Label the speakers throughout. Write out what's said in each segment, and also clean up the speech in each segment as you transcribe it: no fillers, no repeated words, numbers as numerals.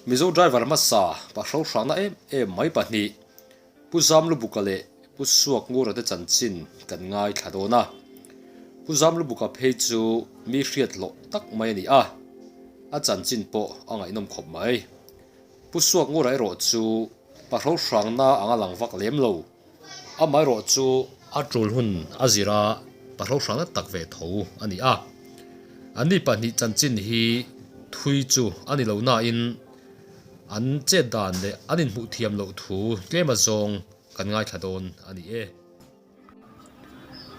Speaker 1: Mizo driver hmasa pahro hrangna em em mai pahnih, Pu Zamlubuka leh Pu Suakngura te chanchin kan ngaithla dawn a. Pu Zamlubuka phei chu mi hriat hlawh tak mai a ni a, a chanchin pawh a ngaihnawm khawp mai. Pu Suakngura erawh chu pahro hrangna anga lang vak lem lo. Amaherawh chu a tul hun a zir a, pahro hrangna tak ve tho a ni a. Anni pahnih chanchin hi thui chu a ni lo nain an chet dan leh an inhmuh thiam loh thu tlem azawng kan ngaithla dawn a ni e.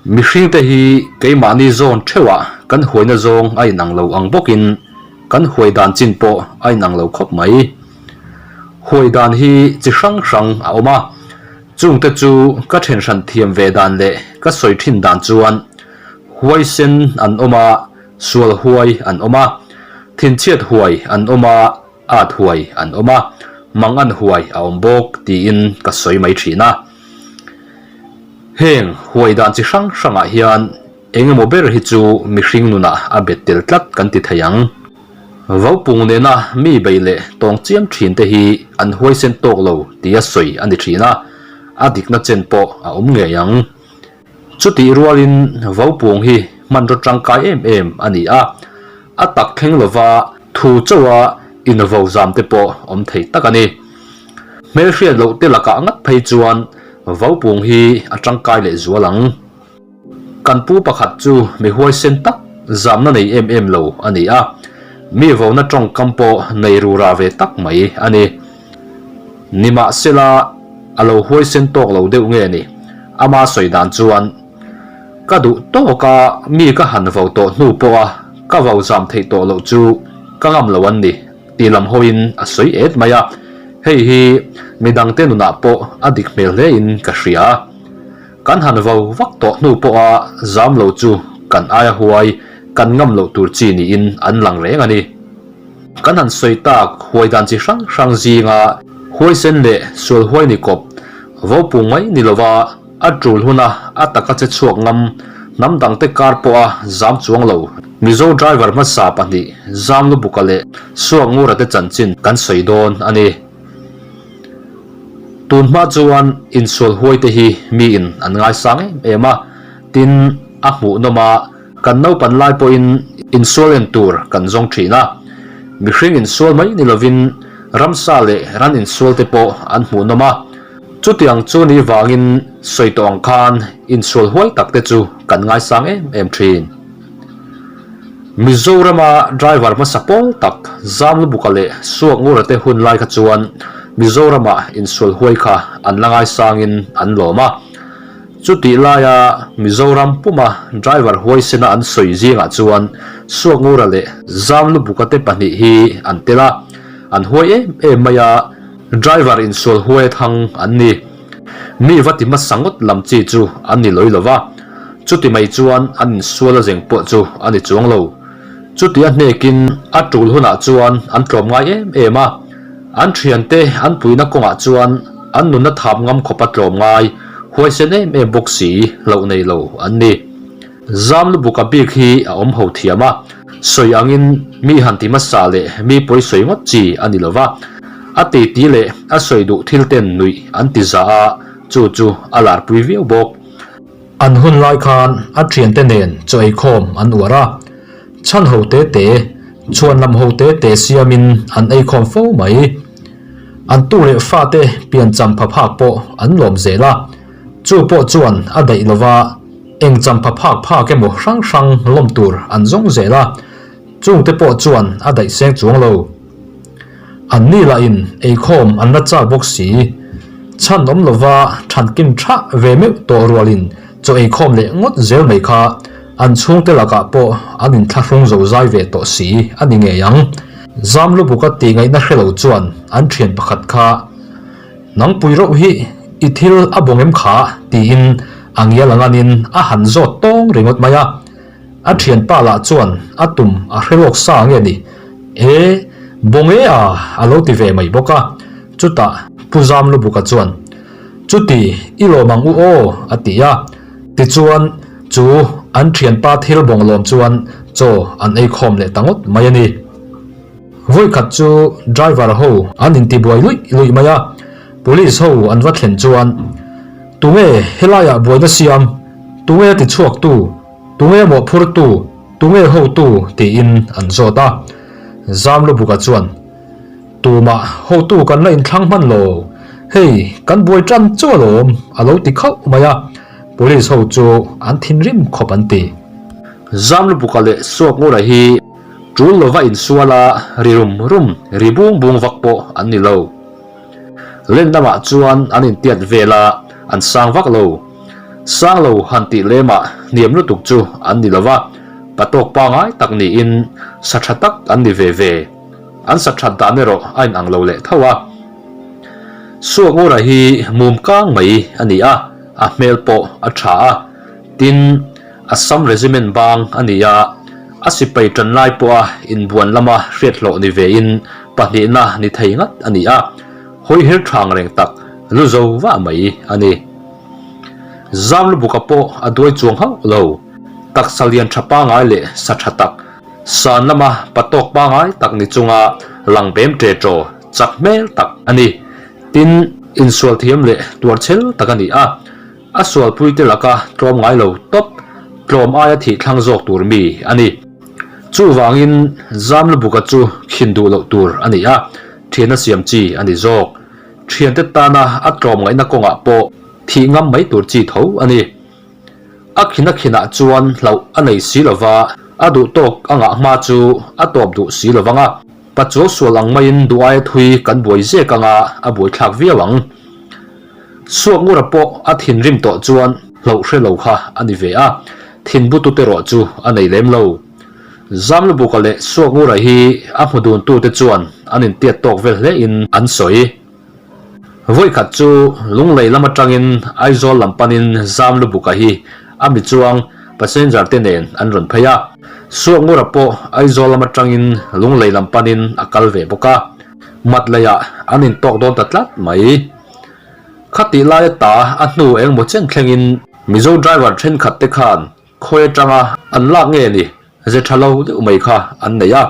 Speaker 2: Mihringte hi keimahni zawn theuhah kan huaina zawng a inang lo ang bawkin kan huai dan chin pawh a inang lo khawp mai. Huai dan hi chi hrang hrang a awm a, chungte chu ka then hran thiam ve dan leh ka sawi thin dan chuan huaisen an awm a, sual huai an awm a, thinchhiat huai an awm a, at huai an awm a, mangan huai a awm bawk tiin ka sawi mai thin a. Heng huai dan chi hrang hrangah hian eng emaw ber hi chu mihring nunah a bet tel tlat kan ti thei ang. Vaupung nena mi bei leh tawng chiam thin te hi an huaisen tawk lo tia sawi a ni thin a, a dikna chen pawh a awm ngei ang. Chutih rualin vaupung hi hmanraw tangkai em em a ni a, a tak thleng lova thu chauha invo zam te pawh awm thei tak a ni. Hmelhriat loh te lakah ngat phei chuan vaupung hi a tangkai leh zual ang. Kan pu pakhat chu mi huaisen tak zamna nei em em lo a ni a, mi vona tawngkam pawh nei rura ve tak mai a ni. Nimahsela, a lo huaisen tawk lo deuh nge ni? Ama sawi dan chuan, Ka duh tawk a, mi ka han vo tawh hnu pawha ka vo zam theih tawh loh chu ka ngam lo an ni, tih lam hawiin a sawi et mai a. Hei hi midangte nunah pawh a dik hmel hlein ka hria. Kan han vo vak tawh hnu pawha zam lo chu kan aia huai kan ngam loh tur chi niin an lang reng a ni. Kan han sawi tak huai dan chi hrang hrang zinga huaisen leh sual huai ni kawp vopung mai ni lova a tul huna a taka che chhuak ngam hnam dangte kar pawha zam chuang lo Mizo driver hmasa pahnih Zamlubuka leh Suakngura te chanchin kan sawi dawn a ni. Tun hma chuan insual huai te hi miin an ngaisang em em a, tin a hmuhnawm a, Kan naupan lai pawhin insual en tur kan zawng thin a, mihring insual mai ni lovin ramsa leh ran insual te pawh an hmuhnawm a. Chutiang chu ni vangin sawi tawh ang khan insual huai tak te chu kan ngaisang em em thin. Mizorama driver hmasa pawl tak Zamlubuka leh Suakngura te hun lai kha chuan Mizorama insual huai kha an la ngaisangin an lawm a. Chutih laia Mizoram puma driver huaisena an sawi zingah chuan Suakngura leh Zamlubuka te pahnih hi an tel a, an huai em em mai a, driver insual huai thang an ni. Mi va ti hmasa ngawt lam chi chu an ni lawi lo va, chuti mai chuan an insual a zeng pawh chu a ni chuang lo. Chuti a hnekin a tul hunah chuan an tlawm ngai em em a, an thiante an puihna kawngah chuan an nunna thap ngam khawpa tlawm ngai, huaisen em em bawk si hlauh nei lo an ni. Zam lubuka bik hi a awm ho thiam a, sawi angin mi han ti hmasa leh mi pawi sawi ngawt chi a ni lo va, a titi leh a sawi duh thil ten nuih an ti za a, chu chu a larpui viau bawk.
Speaker 3: An hun lai khan a thiante nen chaw eikhawm an uar a, chhan ho te te, chhuan lam ho te te siamin an eikhawm fo mai. An tu leh fate piancham pha phak pawh an lawm zel a, chu pawh chuan a daih lova eng cham pha phak phak emaw hrang hrang lawm tur an zawng zel a, chungte pawh chuan a daih seng chuang lo. An ni lahin eikhawm an la chak bawk si. Chhan awm lova thankim tha ve meuh tawh rualin chaw eikhawm leh ngawt zel mai kha an chhungte lakah pawh an inthlahrung zo zai ve tawh si a ni ngei ang. Zamlubuka tih ngaihna hre lo chuan an thian pakhat kha, Nangpui reuh hi i thil a bawng em kha? tiin a ngial anganin a han zawt tawng ringawt mai a. A thianpa lah chuan a tum a hre lawk sa nge ni? E, bawng e a, a lo ti ve mai bawk a. Chutah Pu Zamlubuka chuan, Chuti, i lawm ang u aw, a ti a. Tichuan, chu an thianpa thil bawng lawm chuan chaw an ei khawm leh ta ngawt mai a ni. Vawikhat chu driver ho an intibuai luih luih mai a, police ho an va thlen chuan, Tunge helaiah buaina siam? Tunge a tichhuaktu? Tunge mawhphurtu? Tunge hotu? tiin an zawt a. Zamlubuka chuan, Tumah hotu kan la inthlang hman lo, hei kan buai tan chu alawm a lo ti khauh mai a, police ho chu an thinrim khawp an ti.
Speaker 2: Zamlubuka leh Suakngura hi tul lova insual a ri rum rum, ri bung bung vak pawh an ni lo. Len lamah chuan an intiat vel a, an sang vak lo. Sang lo han tih lemah hniam lutuk chu an ni lova, patawk pangai tak niin sa tha tak an ni ve ve. An sa that dan erawh a inang lo leh tho a. Suakngura hi mum kang mai a ni a, a hmel pawh a tha a. Tin, Assam Regiment bang a ni a, a sipai tan lai pawha inbuan lama hriat hlawh ni vein pahnihna ni thei ngat a ni a, hawiher thang reng tak lu zo vah mai a ni. Zamlubuka pawh a duai chuang hauh lo, taksa lian tha pangai leh sa tha tak, San lama patawk pangai tak ni chunga lang bem ṭe ṭaw chak hmel tak a ni. Tin, insual thiam leh tuar chhel tak a ni a, a sualpuite laka tlawm ngai lo tawp, tlawm aia thih thlang zawk tur mi a ni. Chuvangin Zamlubuka chu khin duh loh tur a ni a, ṭhiana siam chi a ni zawk. Ṭhiante tana a tlawm ngaihna kawngah pawh thih ngam mai tur chi tho a ni. A khina khinah chuan hlauh a nei si lova, a duh tawk a ngah hma chu a tawp duh si lovang a, pachuau sual ang maiin duh aia thui kan buai zek anga a buaithlak viau ang. Suakngura pawh a thinrim tawh chuan hlauh hre lo kha a ni ve a, thinbutute erawh chu a nei lem lo. Zamlubuka leh Suakngura hi a hmu duntute chuan an intiat tawk vel hlein an sawi. Vawikhat chu Lunglei lam atangin Aizawl lam panin Zamlubuka hi a mi chuang passenger te nen an rawn phei a. Suakngura pawh Aizawl lam atangin Lunglei lam panin a kal ve bawk a. Mat leiah an intawk dawn ta tlat mai. Khatih laia ta a hnu engmaw chen thlengin Mizo driver thenkhat te khan Khawi atanga an lak nge ni? Ze tha lo deuh mai kha an nei a.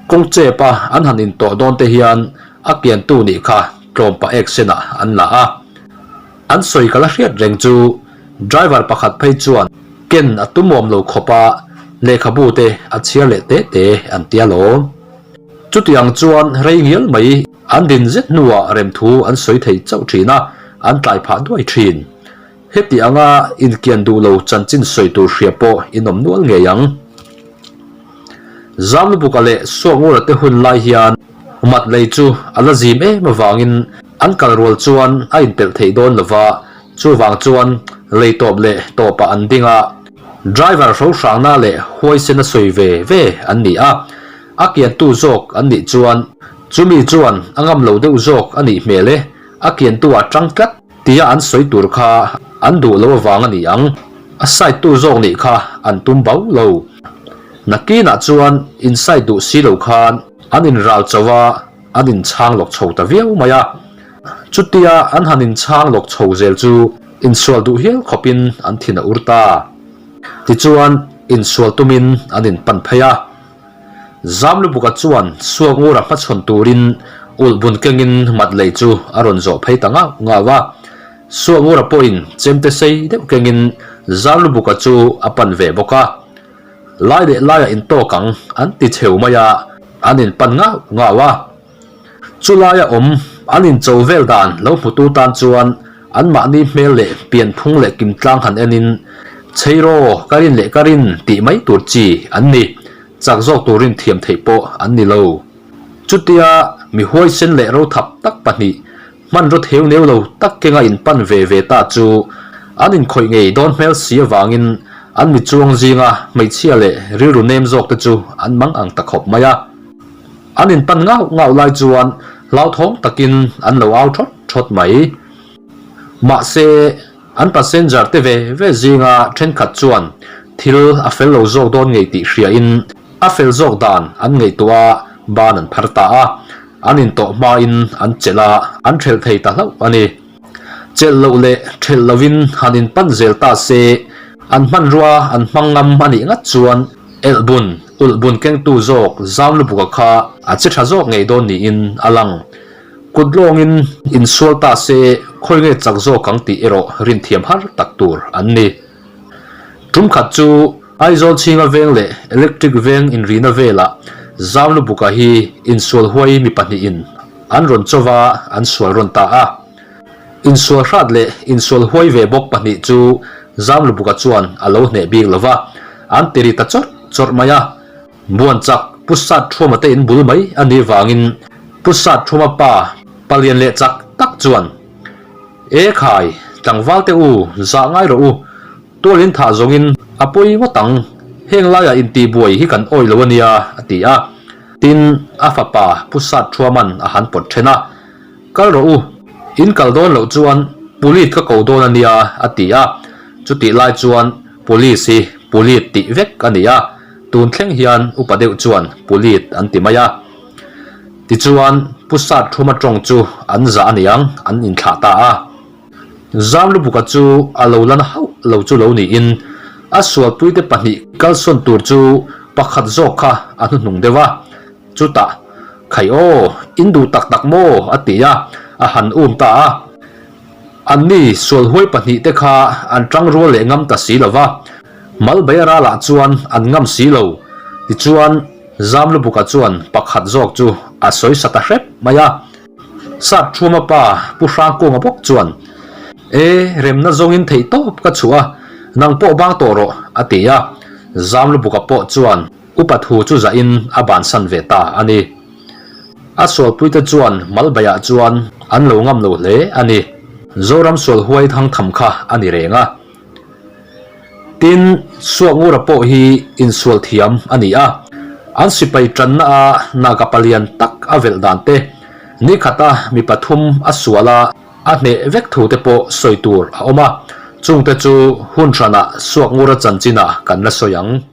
Speaker 2: Kawng chep a an han intawh dawn te hian a kiantu nih kha tlawm pah ek senah an la a. An sawi ka la hriat reng chu driver pakhat phei chuan ken a tum awm lo khawp a lehkhabu te a chhiar leh te te an tia lawm. Chutiang chuan rei ngial mai an din zet hnuah remthu an sawi thei chauh thin a, an tlai phah duai thin. Heti anga inkian duh lo chanchin sawi tur hria pawh in awm nual ngei ang. Zamlubuka leh Suakngura te hun lai hian mat lei chu a la zim em avangin an kal rual chuan a inpelh theih dawn lo va, chuvang chuan lei tawp leh tawpah an ding a, driver hrohrangna leh huaisen a sawi ve ve an ni a, a kiantu zawk an nih chuan chumi chuan a ngam lo deuh zawk a nih hmel e, a kiantu ah tang tlat. Tia an sawi tur kha an duh lo avang a ni ang, a side tu zawk nih kha an tum bau lo. Nakinah chuan in side duh si lo khan an in ral cho a, an in chhang lawk chho ta viau mai a. Chutia an han in chhang lawk chho zel chu insual duh hial khawpin an thin a ur ta. Tichuan insual tumin an in pan phei a. Zamlubuka chuan Suakngura hmachhawn turin ulhbun kengin mat lei chu a rawn zawh phei ta ngauh ngauh a. Suakngura pawhin chemte sei deuh kengin Zamlubuka chu a pan ve bawk a. Lai leh laiah intawk ang an ti cheu mai a, an inpan ngauh ngauh a. Chu laia awm an incho vel dan lo hmutu tan chuan anmahni hmel leh pianphung leh kimtlang han enin Cheiraw, ka rin leh ka rin tih mai tur chi an ni, chak zawk turin thiam theih pawh an ni lo. Chutia mi huaisen leh rothap tak pahnih hmanraw theu neu lo tak kenga inpan ve ve ta chu an inkhawih ngei dawn hmel si avangin an mi chuang zinga hmeichhia leh rilru nem zawk te chu an mang ang ta khawp mai a. An inpan ngauh ngauh lai chuan hlauthawng takin an lo au thawt thawt mai. Mahse, an passenger te ve ve zinga thenkhat chuan thil a fel lo zawk dawn ngei tih hriain a fel zawk dan an ngaihtuah a, ban an phar ta a. An intawh hmain an chelh a, an thelh thei ta hlauh a ni. Chelh loh leh thelh lovin han inpan zel ta se, an hmanrua an hmang ngam a nih ngat chuan elhbun. Ulh bun kengtu zawk Zamlubuka kha a che tha zawk ngei dawn niin a lang. Kut lawngin insual ta se khawi nge chak zawk ang tih erawh rinthiam har tak tur an ni. Tum khat chu Aizawl chhinga veng leh Electric veng inrihna velah Zamlubuka hi insual huai mi pahnihin an rawn chauva an sual rawn ta a. Insual hrat leh insual huai ve bawk pahnih chu Zamlubuka chuan a lo hneh bik lo va, an ti ri ta chawrh chawrh mai a. Buan chak Pu Sat Thuama te in bul mai a nih vangin Pu Sat Thuama pa palian leh chak tak chuan, E khai, tlangval te u, zah ngai rawh u, tual in thah zawngin a pawi ngawt ang, heng laiah intihbuai hi kan awih lo a nia, a ti a. Tin, a fapa Pu Sat Thuaman a han pawt then a. Kal rawh u, in kal dawn loh chuan Pulit ka ko dawn a nia, a ti a. Chutih lai chuan Police hi Pulit tih vek a ni a, tun thleng hian upa deuh chuan Pulit an ti mai a. Tichuan Pu Sat Thuma tawng chu an zah a niang, an inthlah ta a. Zamlubuka chu a lo lan hauh lo chu lo niin a sualpuite pahnih kalsawn tur chu pakhat zawk kha a hnuhnung deuh a. Chutah, Khai aw, in duh tak tak maw? a ti a, a han um ta a. Anni sualhuai pahnihte kha an tang rual leh ngam ta si lo va, Malbeia ralah chuan an ngam si lo. Tichuan, Zamlubuka chuan pakhat zawk chu a sawi sa ta hrep mai a. Sat Thuma pa Pu Hrangkunga bawk chuan, E, remna zawngin theih tawp ka chhuah a, nang pawh bang tawh rawh, a ti a. Zamlubuka pawh chuan, Upa thu chu zahin a bansan ve ta a ni. A sualpuite chuan Malbaiah chuan an lo ngam lo hle a ni. Zoram sual huai thang tham kha a ni reng a. Tin, Suakngura pawh hi insual thiam a ni a. An sipai tanna a Naga palian tak a velh dan te, nikhata mi pathum a sual a, a hneh vek thu te pawh sawi tur a awm a. Chungte chu hun hranah Suakngura chanchinah kan la sawi ang.